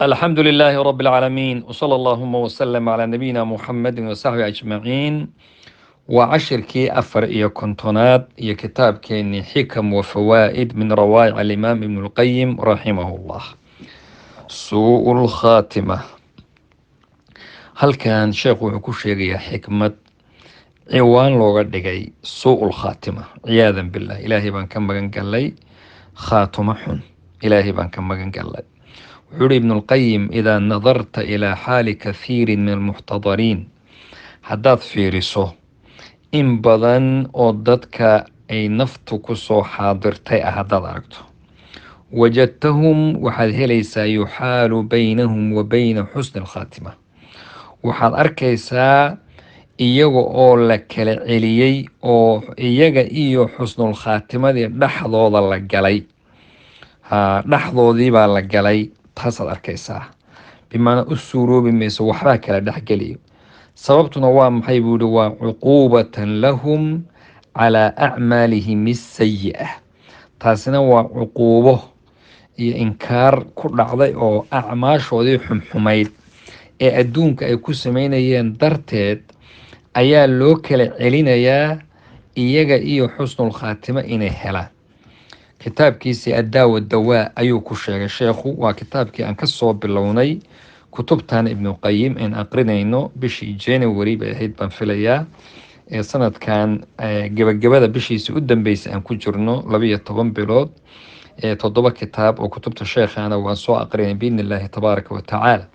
الحمد لله رب العالمين، وصلى اللهم وسلم على نبينا محمد وصحبه أجمعين. Waa cashirkii 54aad iyo kitaabkeenii Xikam wa Fawaa'id min rawaa'ic alimaam Ibn Lqayim raximahullah, suu lkhaatima. Halkan sheekhu wuxuu ku sheegayaa xikmad ciwaan looga dhigay suu lkhaatima. Ciyaadan billah, Ilaahay baan ka magan galay khaatumo xun, Ilaahay baan ka magan galay. Wuxuu yihi Ibnulqayim: idaa nadarta ilaa xaali kathiirin min almuxtadariin, haddaad fiiriso in badan oo dadka ay naftu ku soo xaadirtay ah, haddaad aragto, wajadtahum, waxaad helaysaa, yuxaalu baynahum wa bayna xusni alkhaatima, waxaad arkaysaa iyaga oo la kala celiyey oo iyaga iyo xusnul khaatimadii dhexdooda la galay. Ha, dhexdoodiibaa la galay, taasaad arkaysaa. Bimacnaa u suuroobi mayso, waxbaa kala dhexgeliyo. Sababtuna waa maxay, buu yihi? Waa cuquubatan lahum calaa acmaalihim asayi'a. Taasina waa cuquubo iyo inkaar ku dhacday oo acmaashoodii xumxumayd ee adduunka ay ku sameynayeen darteed ayaa loo kala celinayaa iyaga iyo xusnul khaatimo inay helaan. Kitaabkiisii Addaawa Dawaa ayuu ku sheegay sheekhu. Waa kitaabkii aan ka soo bilownay kutubtan Ibnuqayim aan aqrinayno. Bishii January bay ahayd baan filayaa ee sanadkan gebagabada bishiisii u dambeysay aan ku jirno, 12 bilood ee 7 kitaab oo kutubta sheekhana waan soo aqrinay, biidni Illaahi tabaaraka wa tacaala.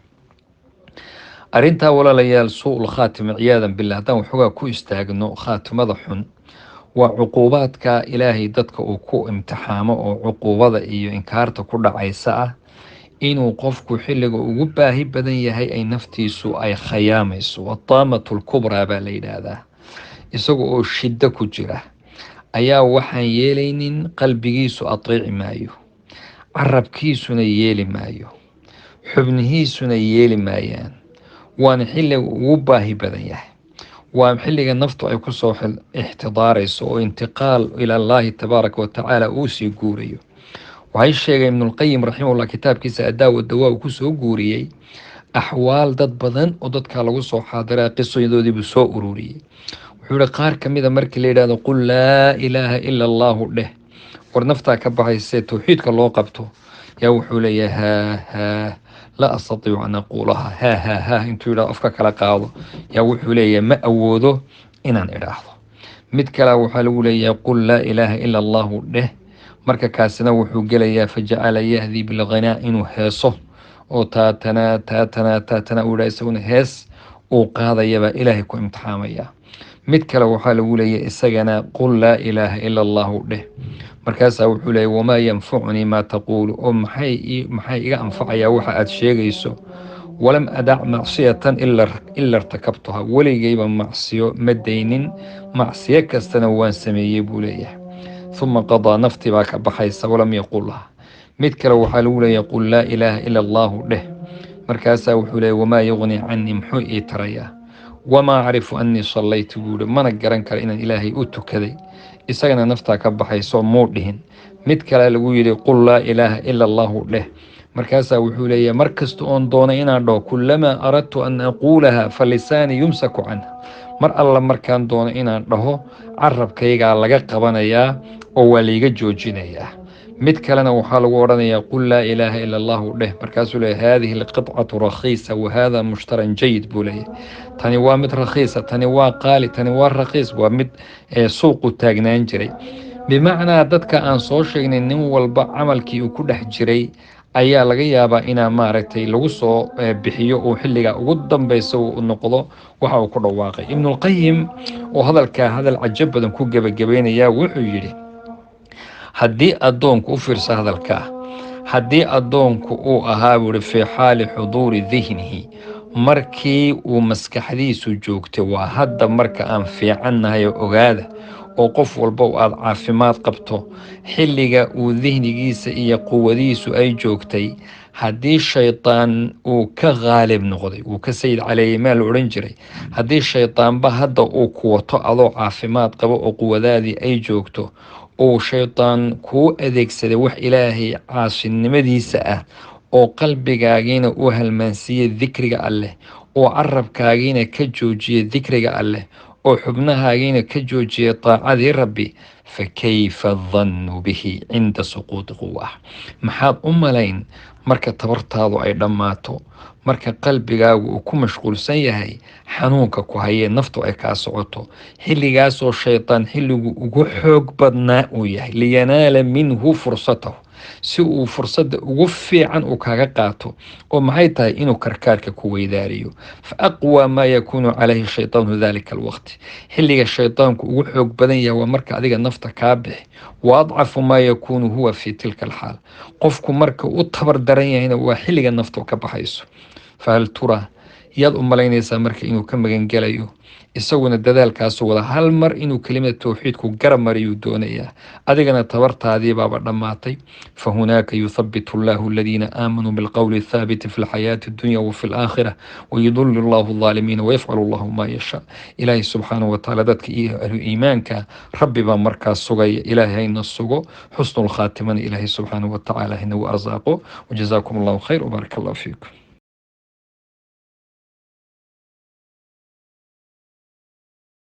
Arrintaa, walaalayaal, suu-ul khaatima, ciyaadan billah, haddaan waxoogaa ku istaagno khaatimada xun, waa cuquubaadka Ilaahay dadka uu ku imtixaamo oo cuquubada iyo inkaarta ku dhacaysa ah, inuu qofku xilliga ugu baahi badan yahay ay naftiisu ay khayaamayso. Wataamatu lkubraa baa la yidhaahdaa. Isaga oo shiddo ku jira ayaa waxaan yeelaynin, qalbigiisu ateeci maayo, carabkiisuna yeeli maayo, xubnihiisuna yeeli maayaan. Waana xilliga ugu baahi badan yahay, waa xilliga naftu ay kusoo ixtidaarayso oo intiqaal ila Allaahi tabaaraka wa tacaala uu sii guurayo. Waxay sheegay Ibnulqayim raximahullah kitaabkiisa Addaawa Dawaa uu kusoo guuriyey axwaal dad badan oo dadka lagu soo xaadiraa, qisadoodiibuu soo ururiyey. Wuxuu yihi qaar ka mida markii la yidhahdo "Qul laa ilaaha ila Allahu" dheh, war naftaa ka baxaysee towxiidka loo qabto, yaa wuxuu leeyahay: "Haa haa, laa astatiicu an aquulaha." Haa haa haa intuu yidhahdo, afka kala qaado, yaa wuxuu leeyahay: "Ma awoodo inaan idhaahdo." Mid kale waxaa lagu leeyahay: "Qul laa ilaaha ila Allahu" dheh. Marka kaasina wuxuu gelayaa fajacala yahdi bilghinaa, inuu heeso oo taatanaa taatanaa taatanaa uu yidhaha, isaguna hees uu qaadayabaa Ilaahay ku imtixaamaya. Mid kale waxaa lagu leeyahay isagana: "Qul laa ilaaha ila Allahu" dheh. Markaasaa wuxuu leeyahy: "Wamaa yanfacunii maa taquulu?" Oo maxay iga anfacayaa waxa aada sheegayso? "Walam adac macsiyatan ila irtakabtuha." Weligayba macsiyo ma daynin, macsiyo kastana waan sameeyey, buu leeyahay. Uma qadaa, naftii baa ka baxaysa, walam yaqulha. Mid kale waxaa lagu leeyahay: "Qul laa ilaaha ila Allahu" dheh. Markaasaa wuxuu leeyahy: "Wamaa yugnii canii?" Muxuu ii tarayaa? "Wamaa acrifu annii sallaytu," buu yihi, "mana garan kara inaan Ilaahay u tukaday." Isagana naftaa ka baxayso, muu dhihin. Mid kale lagu yidhi: "Qul laa ilaaha ila Allahu" dheh. Markaasaa wuxuu leeyahay: "Mar kasta oon doonay inaan dhaho, kullamaa aradtu an aquulaha fa lisaanii yumsaku canha." Mar alla markaan doono inaan dhaho, carabkaygaa laga qabanayaa oo waa layga joojinayaa. Mid kalena waxaa lagu odhanayaa: "Qul laa ilaaha ila Allahu" dheh. Markaasuu leeyahy: "Haadihi alqidcatu rakhiisa wa hada mushtaran jayid," buu leeyahay. Tani waa mid rakhiisa, tani waa qaali, tani waa rakhiis, waa mid suuqu taagnaan jiray. Bimacnaa dadka aan soo sheegnay, nin walba camalkii uu ku dhex jiray ayaa laga yaabaa inaa maaragtay lagu soo bixiyo, uu xilliga ugu dambeysa uu noqdo waxa uu ku dhawaaqay. Ibnulqayim oo hadalkaa hadal cajab badan ku gebagabeynaya wuxuu yidhi: haddii addoonku u fiirsa hadalkaa, haddii addoonku uu ahaa, buuhi, fii xaali xuduuri dihnihi, markii uu maskaxdiisu joogtay, waa hadda marka aan fiicannahay oo ogaada oo qof walba aada caafimaad qabto, xilliga uu dihnigiisa iyo quwadiisu ay joogtay, haddii shaydaan uu ka qaalib noqday, uu ka sayid caleeyey maa la odhan jiray, haddii shaydaanba hadda uu ku wato adoo caafimaad qabo oo quwadaadii ay joogto, uu shaydaan kuu adeegsaday wax Ilaahay caasinimadiisa ah. Oo qalbigaagiina uu halmaansiiyey dikriga Alleh, oo carabkaagiina ka joojiyey dikriga Alleh, oo xubnahaagiina ka joojiyey taacadii Rabbi, fa kayfa dannu bihi cinda suquuti quwah? Maxaad u malayn marka tabartaadu ay dhammaato, marka qalbigaagu uu ku mashquulsan yahay xanuunka ku hayee, naftu ay kaa socoto, xilligaasoo shaytaan xilligu ugu xoog badnaa uu yahay, liyanaala minhu fursatahu, si uu fursadda ugu fiican uu kaaga qaato, oo maxay tahay? Inuu karkaarka ku weydaariyo. Fa aqwى maa yakuunu calayhi shaytaanu dalika alwaqti, xilliga shaytaanku ugu xoog badan yahay waa marka adiga nafta kaa bixi. Wa adcafu maa yakuunu huwa fi tilka alxaal, qofku marka u tabar daran yahayna waa xilliga naftu ka baxayso. Fahal tura, yaad u malaynaysaa marka inuu ka magangelayo? Isaguna dadaalkaasu wada, hal mar inuu kelimada towxiidku garab mariyuu doonayaa, adigana tabartaadii baaba dhammaatay. Fa hunaaka yuthabitu allahu aladiina aamanuu bilqowli athaabiti fi lxayaati addunya wa fi alaakhira, wayudillu allahu aldaalimiina, wayafcalu allahu maa yashaa. Ilaahay subxaanahu watacaala dadka iyo ahlu iimaanka Rabbi baa markaas sugaya. Ilaahay hayna sugo, xusnu lkhaatimana Ilaahay subxaanahu watacaala haynagu arsaaqo. Wajazaakum allahu khayr wbaaraka allahu fiikum.